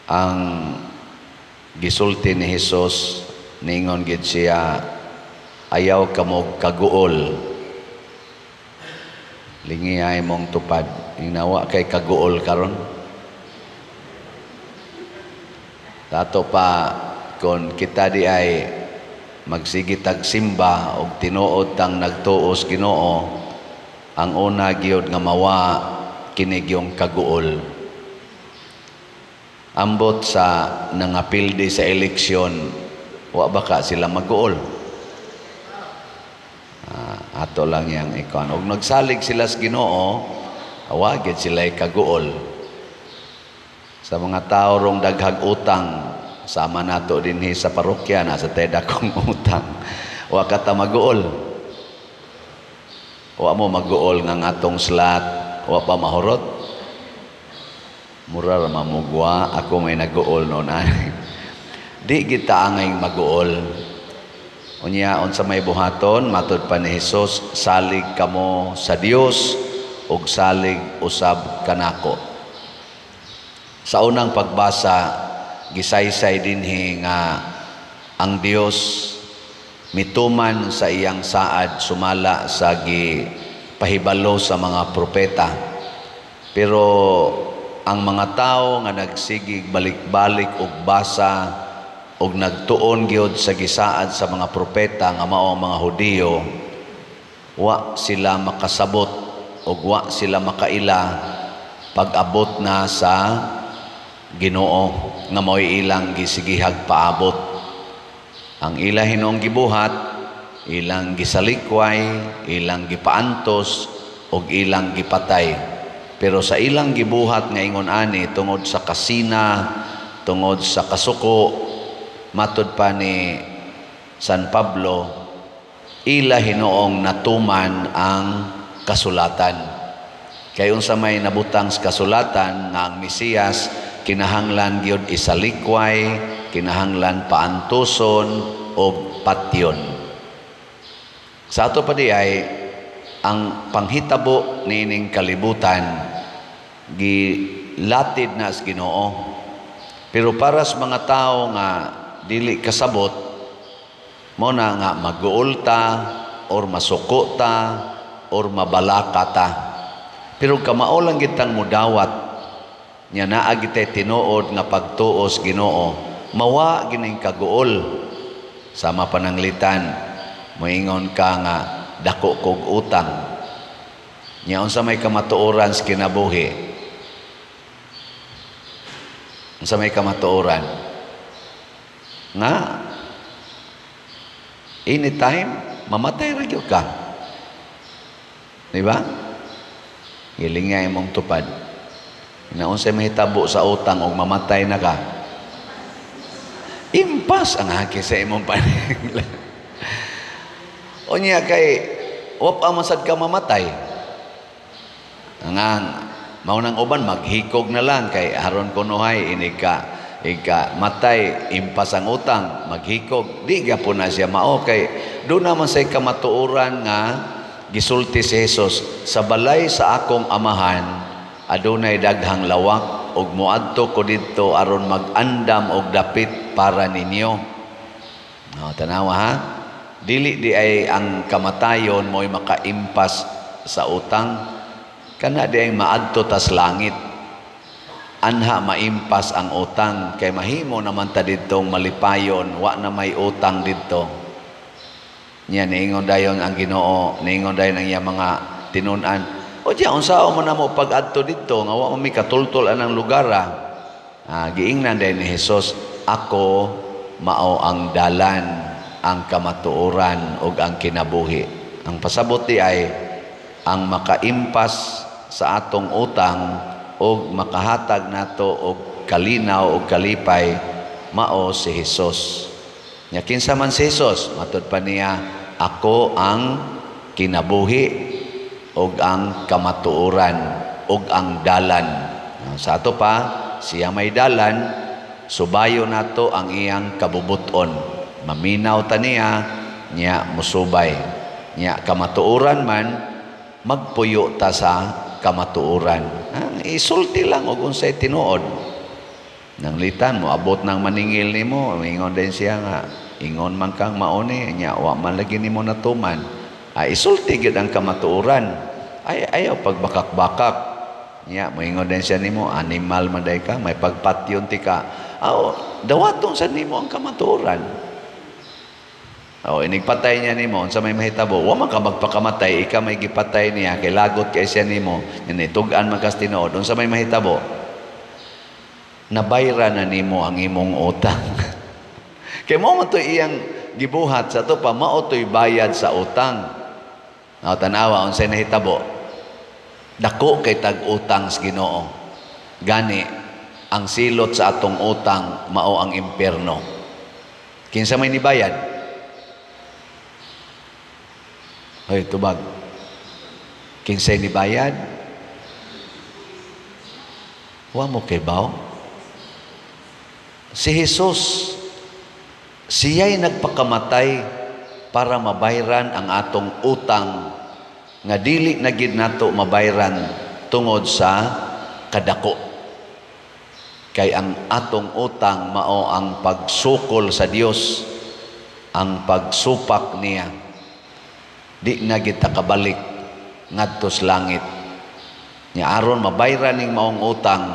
Ang gisulti ni Hesus, ningon gid siya, "Ayaw kamo kaguol." Lingiyay mong tupad. Inawa kay kaguol karon. Tato pa kon kita di ay magsige tag simba og tinuod tang nagtuos Ginoo, ang una gyud nga mawa kini gyung kaguol. Ambot sa nangapildi sa eleksyon, wa ba ka sila maguol? Ato lang yang ikon. Og nagsalig sila sa Ginoo, wa gyud sila kaguol. Sa mga tao rong daghag utang, sama nato dinhi sa parokya, nasa tay dakong utang. Wa ka ta maguol. Wa mo maguol nga atong slot, wa pa mahurot. Mura ra mamugwa, ako may naguol noon ani. Di kita angay maguol. Unya unsa may buhaton, matud pa ni Hesus, salig kamo sa Dios ug salig usab kanako. Sa unang pagbasa, gisaysay dinhi nga ang Dios mituman sa iyang saad sumala sa gipahibalo sa mga propeta. Pero ang mga tao nga nagsigig balik-balik og basa og nagtuon gyud sa gisaad sa mga propeta nga mao ang mga Hudiyo, wa sila makasabot og wa sila makaila pag-abot na sa Ginoo nga mao'y ilang gisigihag paabot. Ang ila hinuong gibuhat, ilang gisalikway, ilang gipaantos og ilang gipatay. Pero sa ilang gibuhat nga ingon ani tungod sa kasina, tungod sa kasuko, matud pa ni San Pablo, ila hinuong natuman ang kasulatan. Kay unsa may nabutang sa kasulatan nga ang Mesiyas kinahanglan gyud isalikway, kinahanglan paantuson og patyon. Sa ato pa di ay ang panghitabo niining kalibutan gilatid na sa Ginoo. Pero para sa mga tao nga dili kasabot, mo na nga maguol ta or masuko ta or mabalaka ta. Pero kamao lang gitang mudawat nya naa gitay tinuod nga pagtuos Ginoo, mawa gining kaguol. Sama pananglitan moingon ka nga dako kog utang. Nya unsa may kamatuoran sa kinabuhi? Unsa may kamatuoran? Nga anytime mamatay ra gyud ka. Di ba? Gilingay imong tupad. Na unsay mahitabo sa utang og mamatay na ka? Impas ang haki sa imong paninglan. Unya kay wa pa man sad ka mamatay. Nga mao nang uban maghikog na lang kay aron kunuhay inig ka ika matay impas ang utang maghikog, di gyapon na siya mao kay do naman say kamatuoran nga gisulti si Jesus, sa balay sa akong amahan adunay daghang lawak ug moadto ko didto aron mag-andam og dapit para ninyo. No, tanawa ha. Dili di ay ang kamatayon mo'y makaimpas sa utang, kana di ay maadto tas langit. Anha maimpas ang utang kay mahimo naman ta didtong malipayon, wa na may utang didto. Nya niingon dayon ang Ginoo, niingon dayon ang iyang mga tinun-an. O diya, unsa man namo pag-adto didto nga wa man mi katultol anang lugar ah. Giingnan dayon ni Hesus, ako mao ang dalan, ang kamatuoran ug ang kinabuhi. Ang pasabot di ay ang makaimpas sa atong utang ug makahatag nato og kalinaw ug kalipay mao si Hesus. Nya kinsa man si Hesus? Matud pa niya, ako ang kinabuhi ug ang kamatuoran ug ang dalan. Sa ato pa, siya may dalan, subayo nato ang iyang kabubuton. Maminaw ta niya, niya musubay. Niya kamatuoran man, magpuyo ta sa kamatuoran. Isulti lang og unsay tinuod. Nanglitan mo abot ng maningil nimo, ingon din siya nga ingon man kang mauni nya wa man lagi nimo natuman. Ay, isulti gyud ang kamatuoran. Ay, ayaw pagbakak-bakak. Nya moingon din siya nimo, animal man day ka, may pagpatyon ti ka. Aw, dawaton sa nimo ang kamatuoran. O, inigpatay niya nimo, unsa may mahitabo? Wa man ka magpakamatay, ika may gipatay niya, kay lagot kay siya nimo, nya tug-an man kas tinuod, unsa may mahitabo? Nabayra na nimo ang imong utang. Kay mo man to iyang gibuhat sa to pa, mao to'y bayad sa utang. O, tanawa unsay nahitabo. Dako kay tag utang sa Ginoo. Gani ang silot sa atong utang mao ang impierno. Kinsa may nibayad? Hoy, tubag. Kinsay nibayad? Wa mo kay baw? Si Jesus, siya'y nagpakamatay para mabayran ang atong utang nga dili na gid nato mabayran tungod sa kadako. Kay ang atong utang mao ang pagsukol sa Dios, ang pagsupak niya. Di na kita kabalik ngadto sa langit. Nya aron mabayran ning maong utang,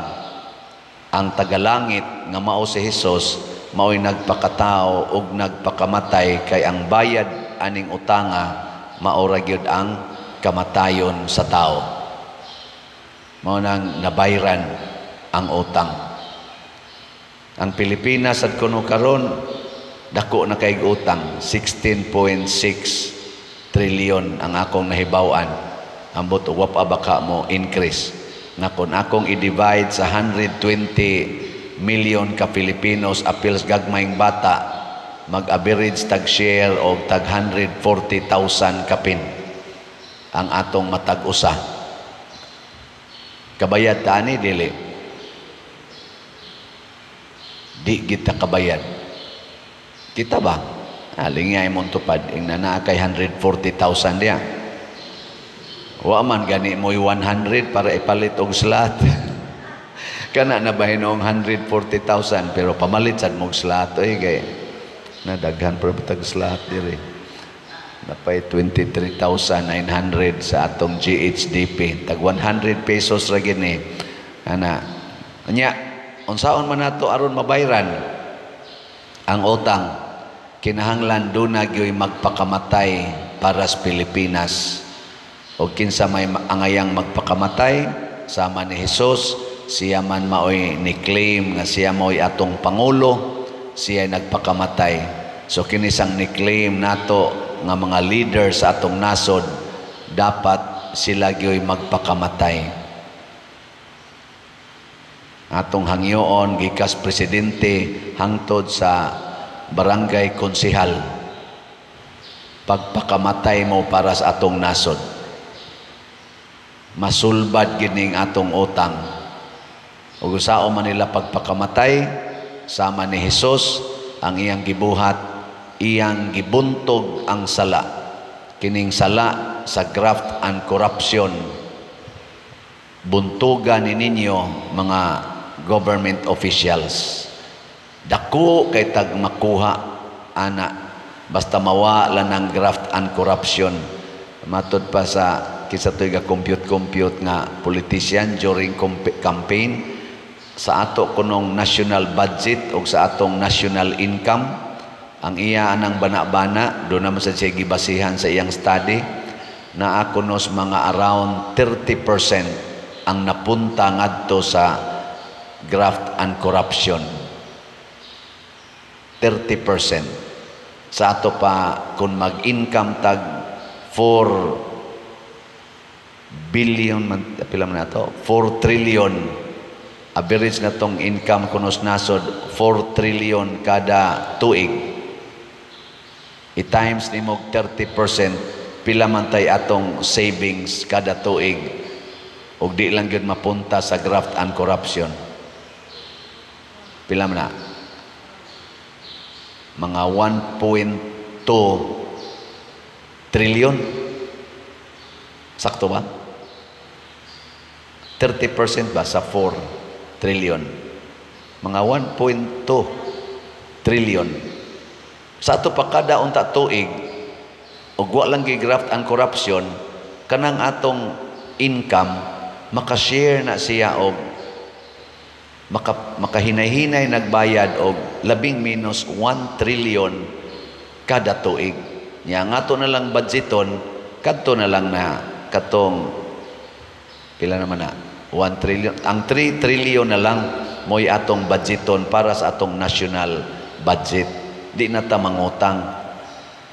ang tagalangit nga mao si Hesus mao'y nagpakatao ug nagpakamatay, kay ang bayad aning utanga mao ra gyud ang kamatayon sa tao. Mao nang nabayran ang utang. Ang Pilipinas at kuno karon dako na kay utang, 16.6 trillion ang akong nahibaw-an. Ambot wa pa baka mo increase. Nga kung akong i-divide sa 120 million ka Filipinos apils gagmayng bata, mag-average tag share og tag 140,000 kapin ang atong matag usa. Kabayad ta ani dili? Di kita kabayad. Kita ba? Lingay mong tupad ing naa kay 140,000 diya. Wa man gani mo'y 100 para ipalit og slot. Kana na ba hinoong 140,000, pero pamalit sad mog slot oy, kay nadaghan pa tag slot diri. Napay 23,900 sa atong GHDP. Tag 100 pesos ra gini. Ana. Nya unsaon man nato aron mabayran ang utang? Kinahanglan duna gyoy magpakamatay para sa Pilipinas. O kinsa may angayang magpakamatay sama ni Hesus, siya man maoy ni-claim nga siya maoy atong pangulo, siya nagpakamatay. So kinisang ni-claim nato nga mga leader sa atong nasod, dapat sila gyoy magpakamatay. Atong hangyoon gikas presidente hangtod sa barangay konsehal, pagpakamatay mo para sa atong nasod, masulbad gining atong utang. Ug usaon man nila pagpakamatay sama ni Hesus, ang iyang gibuhat, iyang gibuntog ang sala. Kining sala sa graft and corruption, buntugan ni ninyo mga government officials. Dako kay tag makuha ana, basta mawala ng graft and corruption. Matod pa sa kinsa to'y ga compute nga politician during campaign, sa ato kunong national budget o sa atong national income, ang iya anang bana-bana, doon naman sa siya gibasihan sa iyang study, naa kunos mga around 30% ang napunta ngadto sa graft and corruption. 30%. Sa ato pa, kung mag-income tag 4 billion, man, pila man ato? 4 trillion. Average na tong income kunos nasod, 4 trillion kada tuig. I-times ni mo 30%, pila man tay atong savings kada tuig. Og di lang gyud mapunta sa graft and corruption. Pila man na? Mga 1.2 trillion. Sakto ba? 30% ba sa 4 trillion? Mga 1.2 trillion. Sa ato pa kada unta tuig, ug wa lang gi-graft ang corruption, kanang atong income maka-share na siya og makahinay-hinay nagbayad og labing minus 1 trillion kada tuig. Nya ang ato na lang budgeton kadto na lang na katong pila naman na 1 trillion. Ang 3 trillion na lang mo'y atong budgeton para sa atong national budget. Di na ta mangutang.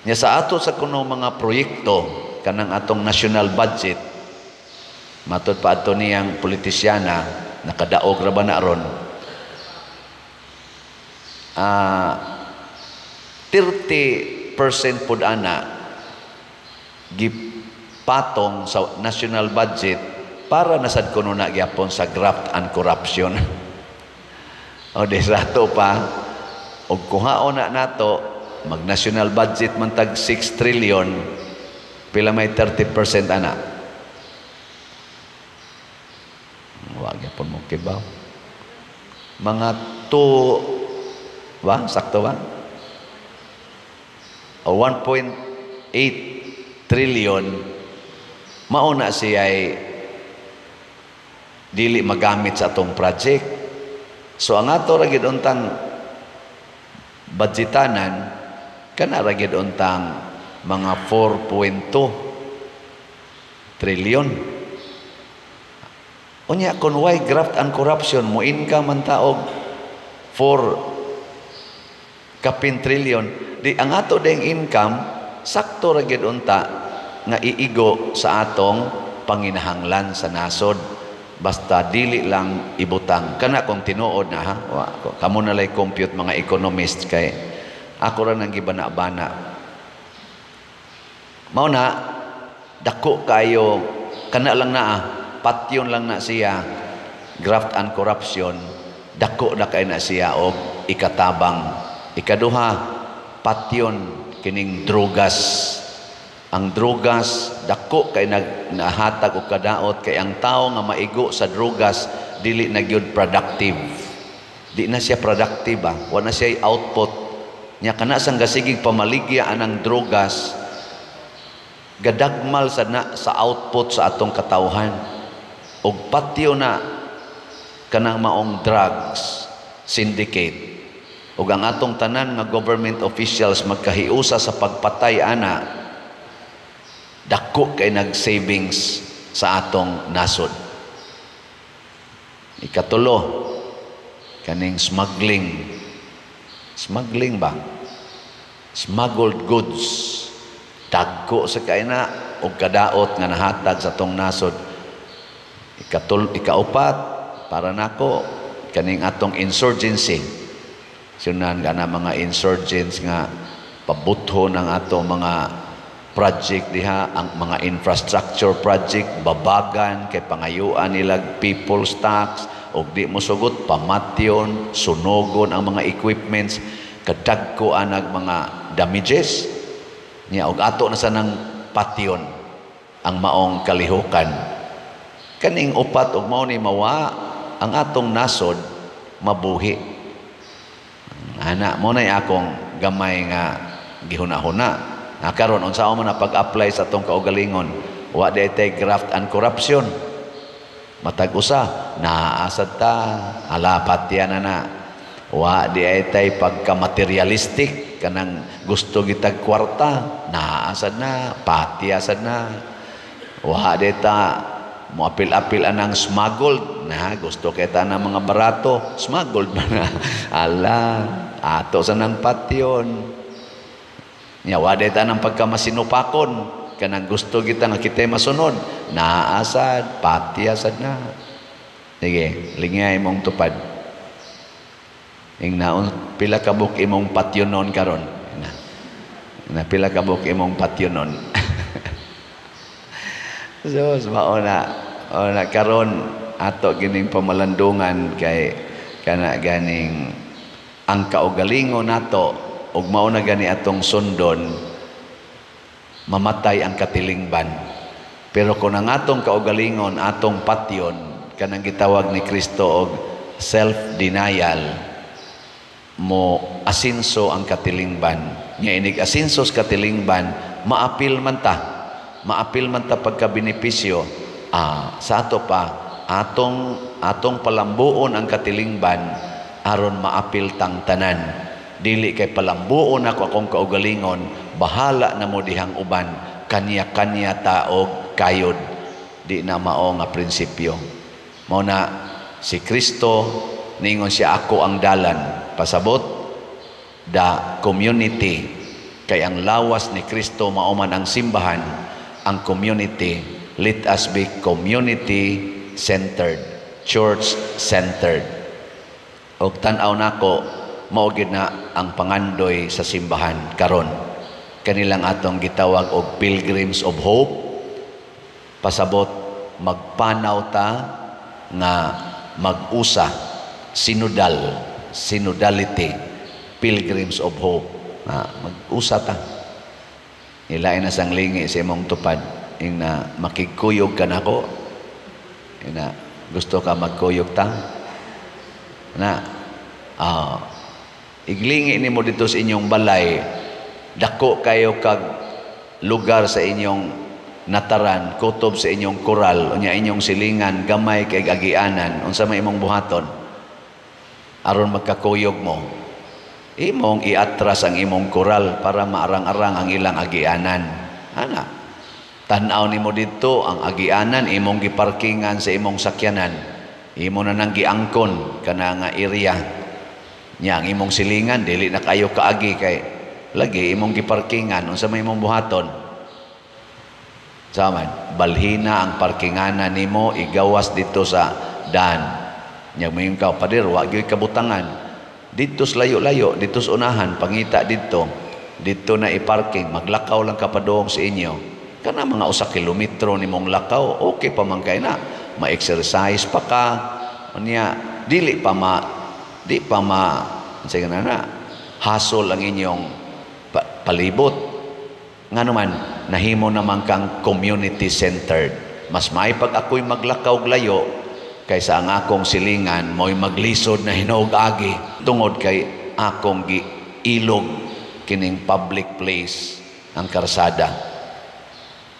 Nya sa ato sa kuno mga proyekto, kanang atong national budget, matod pa ato niyang politisyana, nakadaog ra ba na ron? 30% pud ana gipatong sa national budget para nasad kuno na gyapon sa graft and corruption. O di sa ato pa, og kuhaon na nato, mag national budget man tag 6 trillion, pila may 30% ana? Wa gyapon mo kibaw. Mga 2 ba? Sakto ba? O 1.8 trillion mao na siya ay dili magamit sa atong project. So ang ato ra gid untang budgetanan, kana ra gid untang mga 4.2 trillion. Unya kung why graft and corruption mo income man ta og 4 kapin trillion, di ang ato ding income sakto ra gid unta nga iigo sa atong panginahanglan sa nasod, basta dili lang ibutang kana kung tinuod na ha. Wa, kamo na lay compute, mga economist, kay ako ra nang gibana-bana. Mao na dako kayo kana lang na patyon lang na siya graft and corruption, dako na kay na siya og ikatabang. Ikaduha, patyon kining drogas. Ang drogas dako kay nahatag og kadaot, kay ang tawo nga maigo sa drogas dili na gyud productive. Di na siya productive ba, wa na siya output nya. Kana sang gasigig pamaligya anang drogas, gadagmal sa na sa output sa atong katawhan. Og patyo na kanang maong drugs syndicate, ug ang atong tanan nga government officials magkahiusa sa pagpatay ana, dako kay nag-savings sa atong nasod. Ikatulo, kaning smuggling. Smuggling ba? Smuggled goods. Dagko sa kaina og kadaot nga nahatag sa atong nasod. Ikaupat, para nako, kaning atong insurgency. Sunan ka na mga insurgents nga pabutho ng atong mga project diha, ang mga infrastructure project, babagan kay pangayuan nila people's tax, og di mo sugot, pamatyon, sunogon ang mga equipments, kadagko anag mga damages niya, og ato na sanang patyon ang maong kalihukan. Kaning upat, og mao ni mawa ang atong nasod, mabuhi ana. Mo nay akong gamay nga gihuna-huna na karon, unsa man na pag-apply sa atong kaugalingon. Wa di tay graft and corruption, matag usa naasad ta, ala, patya na na. Wa di ay tay pagka-materialistic, kanang gusto gitag kwarta, naasad na, patya sad na. Wa di ta moapil-apil anang smuggled na, gusto kita na mga barato, smuggled ba na, ala, ato sa nang patyon nya. Wa di ta nang pagkamasinupakon, kanang gusto kita nga kita'y masunod, naasad, patyasad na. Sige, lingay imong tupad. Ing naon pila kabuk imong patyonon karon na, na pila kabuk imong patyonon. So mao na, o na karon ato gining pamalandungan, kay kana ganing ang kaugalingon nato ug mao na gani atong sundon, mamatay ang katilingban. Pero kung ang atong kaugalingon atong patyon, kanang gitawag ni Kristo og self-denial, mo asinso ang katilingban. Nya inig asinso sa katilingban, maapil man ta. Maapil man ta pagka benepisyo. Sa ato pa, atong palambuon ang katilingban aron maapil tang tanan. Dili kay palambuon ako akong kaugalingon, bahala na mo dihang uban, kanya-kanya ta og kayod. Di na mao nga prinsipyo. Mao na si Kristo ningon siya, "Ako ang dalan." Pasabot, the community, kay ang lawas ni Kristo mao man ang simbahan, ang community. Let us be community centered, church centered. Og tan-aw nako, mao gyud na ang pangandoy sa simbahan karon. Kanilang atong gitawag og Pilgrims of Hope. Pasabot, magpanaw ta nga mag-usa, sinodal, synodality, Pilgrims of Hope. Mag-usa ta. Ilain na sang lingi sa imong tupad. Ing na makigkuyog ka nako. Ing na gusto ka magkuyog ta. Na iglingi nimo dito sa inyong balay, dako kayo kag lugar sa inyong nataran, kutob sa inyong koral, unya inyong silingan, gamay kay agianan, unsa may imong buhaton aron magkakuyog mo? Imong iatras ang imong koral para maarang-arang ang ilang agianan. Ana, tan-aw nimo didto ang agianan, imong giparkingan sa imong sakyanan, imo na nang giangkon kana nga area nya. Ang imong silingan dili na kayo kaagi kay lagi imong giparkingan. Unsa may imong buhaton? Saman, balhina ang parkinganan nimo, igawas dito sa dan. Nya moingon ka, "Pader, wa gyud kabutangan." Dito sa layo-layo, dito sa unahan, pangita dito. Dito na i-parking, maglakaw lang ka padung sa inyo. Kana mga 1 kilometro nimong lakaw, okay pa man kay na. Ma-exercise pa ka. Unya, dili pa ma di pa ma sige na na hasol ang inyong palibot. Nga naman, nahimo naman kang community-centered. Mas may pag ako'y maglakaw layo kaysa ang akong silingan mo'y maglisod na hinog agi tungod kay akong giilog kining public place, ang karsada.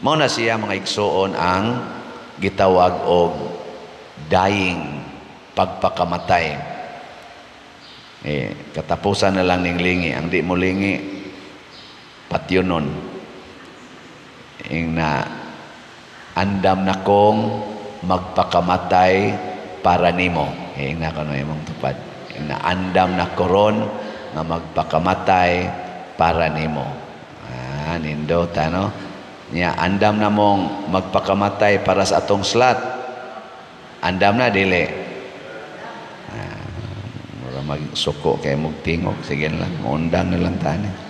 Mao na siya, mga igsuon, ang gitawag og dying, pagpakamatay. Eh, katapusan na lang ning lingi. Ang di mo lingi, patyonon. Ing na andam na kong magpakamatay para nimo. Eh, ing na kano imong tupad. Ing na andam na koron nga magpakamatay para nimo. Nindot ano? Nya andam na mong magpakamatay para sa atong slot. Andam na dili? Mura magsuko kay mong tingog. Sige lang, undang na lang tani.